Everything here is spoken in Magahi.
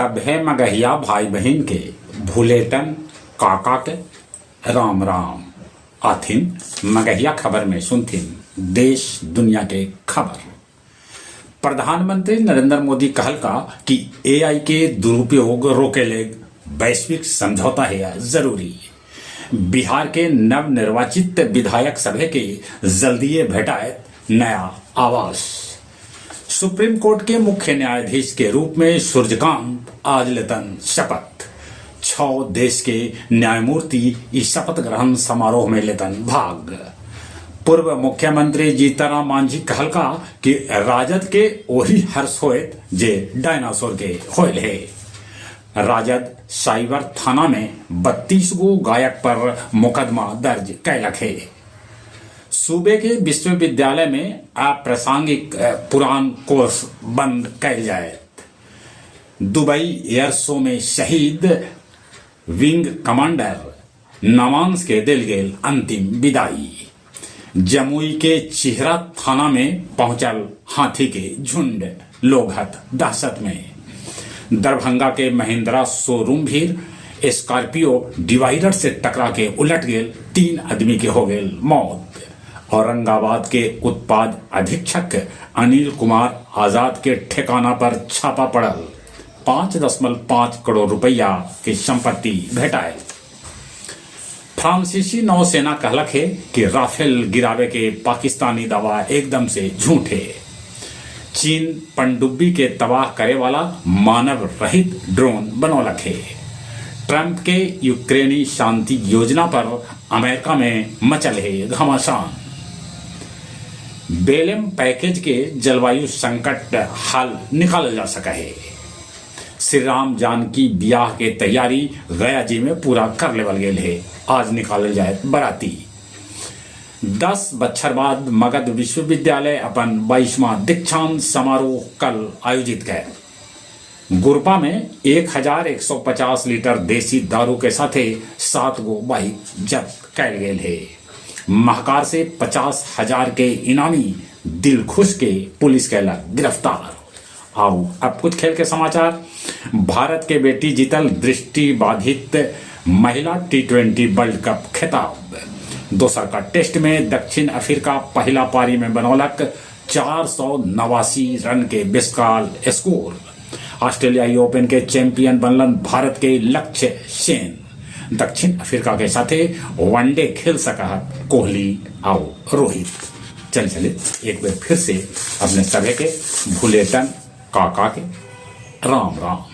सभे मगहिया भाई बहिन के भुलेटन काका के राम राम। आथिन मगहिया खबर में सुनथिन देश दुनिया के खबर। प्रधानमंत्री नरेंद्र मोदी कहलका कि एआई के दुरुपयोग रोके ले वैश्विक समझौता है जरूरी। बिहार के नवनिर्वाचित विधायक सभे के जल्दीए भेटाएत नया आवास। सुप्रीम कोर्ट के मुख्य न्यायाधीश के रूप में सूर्यकांत आज लेतन शपथ। छह देश के न्यायमूर्ति इस शपथ ग्रहण समारोह में लेतन भाग। पूर्व मुख्यमंत्री जीतनराम मांझी कहलका कि राजद के वही हर्ष होएत जे डायनासोर के होयल हे। राजद साइबर थाना में 32 गो गायक पर मुकदमा दर्ज कैलक हे। सूबे के विश्वविद्यालय में अप्रासंगिक पुरान कोर्स बंद कैल जाएत। दुबई एयर शो में शहीद विंग कमांडर नवांश के देल गेल अंतिम विदाई। जमुई के चिहरा थाना में पहुंचल हाथी के झुंड, लोग हथ दहशत में। दरभंगा के महिंद्रा शोरूम भीर स्कॉर्पियो डिवाइडर से टकरा के उलट गेल, 3 आदमी के हो गेल मौत। औरंगाबाद के उत्पाद अधीक्षक अनिल कुमार आजाद के ठिकाना पर छापा पड़ल, 5.5 करोड़ रुपया के संपत्ति भेटायल। फ्रांसीसी नौसेना कहलक है कि राफेल गिरावे के पाकिस्तानी दावा एकदम से झूठ है। चीन पनडुब्बी के तबाह करे वाला मानव रहित ड्रोन बनौलक है। ट्रंप के यूक्रेनी शांति योजना पर अमेरिका में मचल है घमासान। बेलेम पैकेज के जलवायु संकट हल निकालल जा सका है। श्री राम जानकी ब्याह के तैयारी गया जी में पूरा कर लेवल गेल है। आज निकालल जाए बराती। 10 बच्छर बाद मगध विश्वविद्यालय अपन 22वां दीक्षांत समारोह कल आयोजित कर। गुरपा में 1150 लीटर देसी दारू के साथे 7 गो बाइक जब्त कैल गेल है। महकार से 50,000 के इनामी दिलखुश के पुलिस कैलक गिरफ्तार। आओ अब कुछ खेल के समाचार। भारत के बेटी जीतल दृष्टिबाधित महिला T20 world cup खिताब। दोसर का टेस्ट में दक्षिण अफ्रीका पहला पारी में बनौलक 489 रन के विशाल स्कोर। ऑस्ट्रेलियाई ओपन के चैंपियन बनलन भारत के लक्ष्य सेन। दक्षिण अफ्रीका के साथे वनडे खेल सका कोहली आओ रोहित। चल चले एक बार फिर से अपने सभी के भुलेटन काका के राम राम।